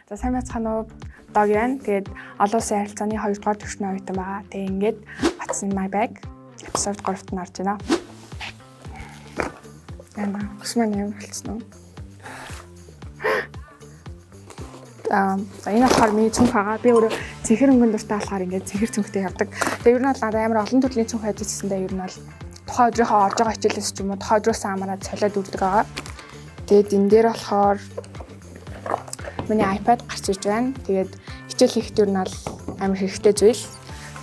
За, сайн байцгаана уу? Дог байна. Тэгээд олон улсын харилцааны 2 дугаар түвшний оюутан байгаа. Тэгээ ингээд What's in my bag episode 3-т нь орж байна. Яна, ус маань ямар болцсон уу? Аа, за, энэ болохоор миний цүнх байгаа. Би өөрөө цэнхэр өнгөн дуртай болохоор ингээд цэнхэр цүнхтэй явдаг. Тэгээ ер нь бол надад амар олон төрлийн цүнх хайж ирсэндээ ер нь бол тухайн өдрийнхөө орж байгаа хичээлээс ч юм уу, тухайн өдрөөс амараад солиод үрдэг байгаа. Тэгээд энэ дээр болохоор миний iPad гарч ирж байна. Тэгээд хичээл хийхэд ер нь бол амар хэрэгтэй зүйл.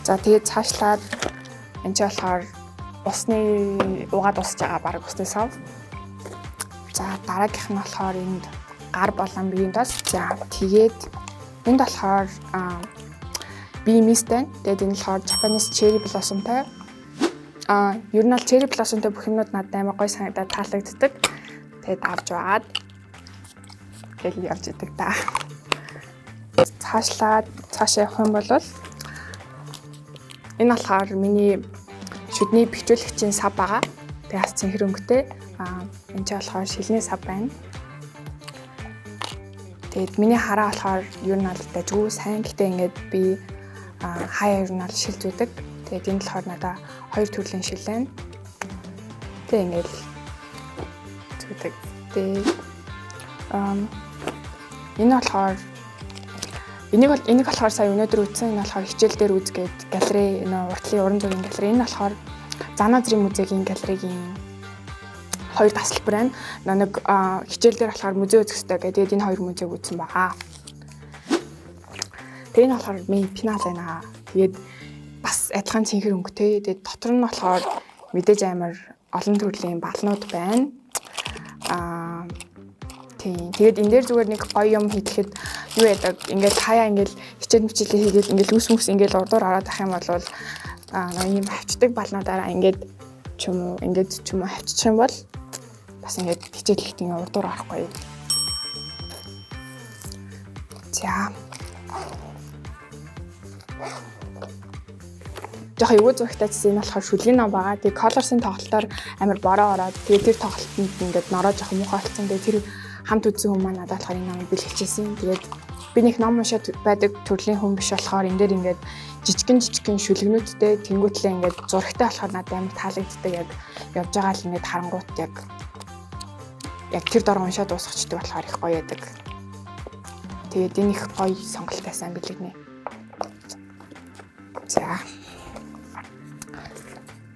За, тэгээд цаашлаад энэ ч болохоор усны угаад усж байгаа баг усны сав. За, дараагийнх нь болохоор энд гар болон биеийн тос. За, тэгээд энд болохоор бие mist байна. Тэгээд энэ болохоор Japanese cherry blossom-тай. Ер нь бол cherry blossom-тай бүх юмнууд надад амар гоё санагдаад таалагддаг. Тэгээд авч байгаад тэгэл явж идэг та. Цаашлаад цаашаа явах юм бол энэ болохоор миний шүдний бэхжүүлэгчийн сав байгаа. Тэгээ бас цэнхэр өнгөтэй. Энэ ч болохоор шилний сав байна. Тэгээд миний хараа болохоор ер нь бол дажгүй сайн. Гэтэ ингээд би хаяа ер нь бол шил зүүдэг. Тэгээд энэ болохоор надаа хоёр төрлийн шил байна. Тэгээ ингээд зүүдэг. Тэгээд энэ болохоор энийг бол энийг болохоор сая өнөөдөр үзсэн. Энэ болохоор хичээл дээр үз гээд галерей, нөө уртлын уран зургийн галерей. Энэ болохоор Зана зрийн музейгийн галерейгийн хоёр тасалбар байна. Нэг хичээл дээр болохоор музей үзэх хэрэгтэй гэдэг. Тэгээд энэ хоёр музейг үзсэн байгаа. Тэгээ энэ болохоор миний пенал байна. Тэгээд бас адилхан цэнхэр өнгөтэй. Тэгээд дотор нь болохоор мэдээж амар олон төрлийн балнууд байна. Тийм. Тэгээд энэ дээр зүгээр нэг гоё юм хийхэд юу яадаг. Ингээл хаяа ингээл хичээл мичээлээ хийгээл ингээл үс мүс ингээл урдуур ороод ах юм бол ийм хавчдаг балнуудаараа ингээд ч юм уу, ингээд ч юм уу хавччих юм бол бас ингээд хичээл хийхдээ ингээд урдуур орохгүй. За. Жохо эвгүй зурагтай гэсэн, энэ болохоор шүлгийн ном байгаа. Тэгээ Colors-ын тоглолтоор амар бороо ороод, тэгээ тэр тоглолтод ингээд нороо жоохон муухай болсон. Тэгээ тэр хамт үзсэн хүмүүс маань надад болохоор энэ номыг бэлгэлжсэн. Тэгээд би нэг ном уншаад байдаг төрлийн хүн биш болохоор энэ дээр ингээд жижигэн жижигэн шүлгнүүдтэй, тэнгуүтлээ ингээд зурагтай болохоор надад амар таалагддаг. Яг явж байгаа л ингээд харангуут яг тэр дор уншаад дуусгачдаг болохоор их гоё яадаг. Тэгээд энэ их гоё сонголт байсан бэлэгнэ. За.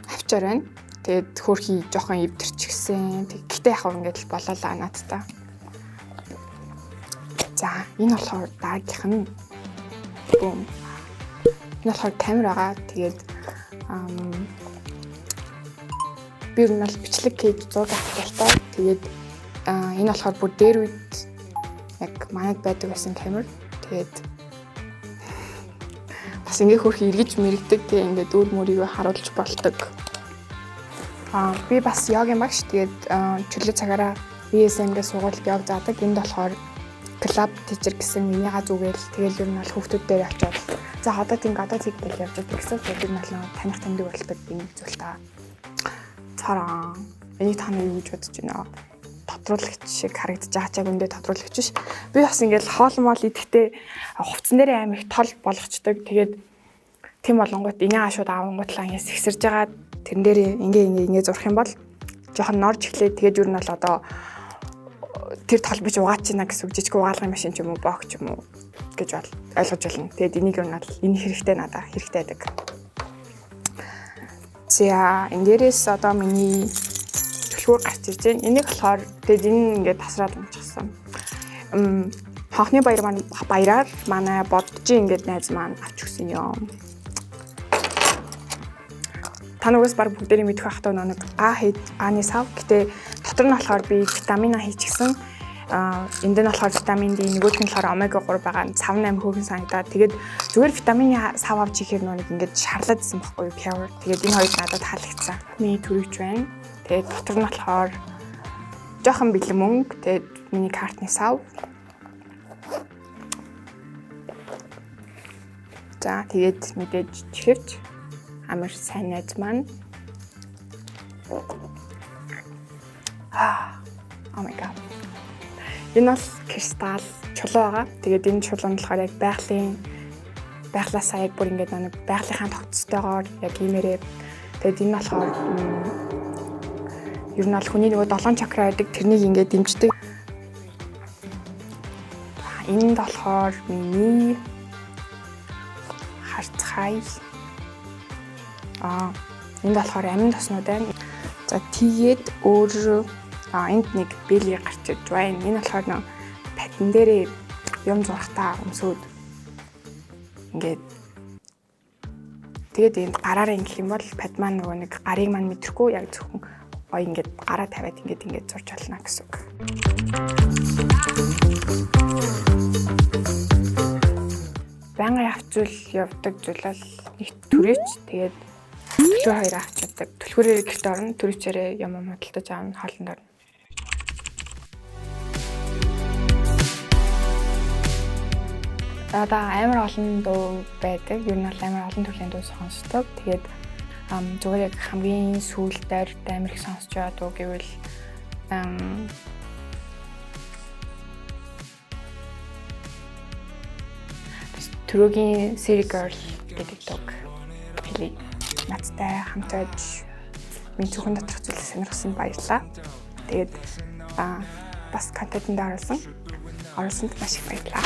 Авчаар байна. Тэгээд хөөрхий жоохон эвдэрчихсэн. Гэтэ яг ингээд л болоолаа надтай. За, энэ болохоор дараагийнх нь. Бум. Энэ болохоор камер байгаа. Тэгээд би ер нь бол бичлэг хийж зураг авах дуртай. Тэгээд энэ болохоор бүр дээр үед яг манад байдаг байсан камер. Тэгээд бас ингээ хөрх эргэж мэрэгдэг. Тэгээ ингээ дүүр мөрийгөө харуулж болдог. Би бас йогийн багш. Тэгээд чөлөө цагаараа BSM-гээ сургуульд йог заадаг. Энд болохоор club teacher гэсэн энийга зүгээл тэгэл ер нь бол хүүхдүүд дээр очиод за одоо тийм одоо тийм гэл явж байгаа гэсэн. Тэгээд ер нь бол таних таньдаг болдог энэ зүйл та. Цараа. Энийг та нар юу гэж бодож байна? Тодруулагч шиг харагдаж байгаа ч яг үндэ тодруулагч биш. Би бас ингээл хоол моол идэхдээ хувцсан дээрээ амар их тол болгочдөг. Тэгээд тийм болонгууд энийг шууд авангуутлаа ингээд сэгсэрж байгаа тэрэн дээр ингээ ингээ ингээ зурх юм бол жоохон норж эхлээд, тэгээд ер нь бол одоо тэр тол бич угаач байна гэсэн үг, жижиг угаалгын машин ч юм уу, бог ч юм уу гэж бол ойлгож байна. Тэгээд энийг ер нь бол энэ хэрэгтэй, надаа хэрэгтэй байдаг. За, энэ дээрээс одоо миний түлхүүр гарч ирж байна. Энийг болохоор тэгээд энэ ингээд тасраад унчихсан. Хонхны баяр маань баяраар манай боджин ингээд найз маань авч өгсөн юм. Та нүгээс баг бүгдээрээ мэдэх байх таа, нэг га хэд гааны сав. Гэтэ дотор нь болохоор би витамин А хийчихсэн. Энд нь болохоор витамин D, нөгөөх нь болохоор омега 3 байгаа. Сав нь амар хөөрхөн санагдаад. Тэгээд зүгээр витамины сав авч ихээр нөө нэг ингээд шарлаад исэн байхгүй юу, pure. Тэгээд энэ хоёр надад таалагдсан. Миний түрийвч байна. Тэгээд дотор нь болохоор жоохон бэлэн мөнгө, тэгээд миний картны сав. За, тэгээд мэдээж чихвч, амар сайн найз маань. Oh my god. Энэ бол кристалл чулуу байгаа. Тэгээд энэ чулуу нь болохоор яг байгалийн байглаасаа яг бүр ингээд нэг байгалийнхаа тогтцтойгоор яг иймэрээ. Тэгээд энэ болохоор ер нь бол хүний нөгөө 7 чакра байдаг, тэрнийг ингээд дэмждэг. Энд болохоор миний харцхай. Энд болохоор амин тоснууд байна. За тэгээд өөр энд нэг бэлий гарч ирж байна. Энэ болохоор нэг патн дээрээ юм зурхтаа өмсөөд ингээд тэгээд энд гараараа ингэх юм бол пад маань нөгөө нэг гарыг маань мэдрэхгүй яг зөвхөн гоё ингээд гараа тавиад ингээд зурж болно гэсэн үг. Байнгын авч зүйл явдаг зүйл бол нэг түрээч, тэгээд түлхүүр хоёр авч явдаг. Түлхүүрээр гэрте орно, түрээчээрээ юм худалдаж авна, хоолнд орно. Одоо амар олон дуу байдаг. Ер нь бол амар олон төрлийн дуу сонсдог. Тэгээд зүгээр яг хамгийн сүүлд амар их сонсч байгаа дуу гэвэл Төрөгийн City Girl гэдэг дууг хэлье. Надтай хамт байж миний зөвхөн доторх зүйлийг сонирхсан баярлалаа. Тэгээд бас контентэнд оруулсанд маш их баярлалаа.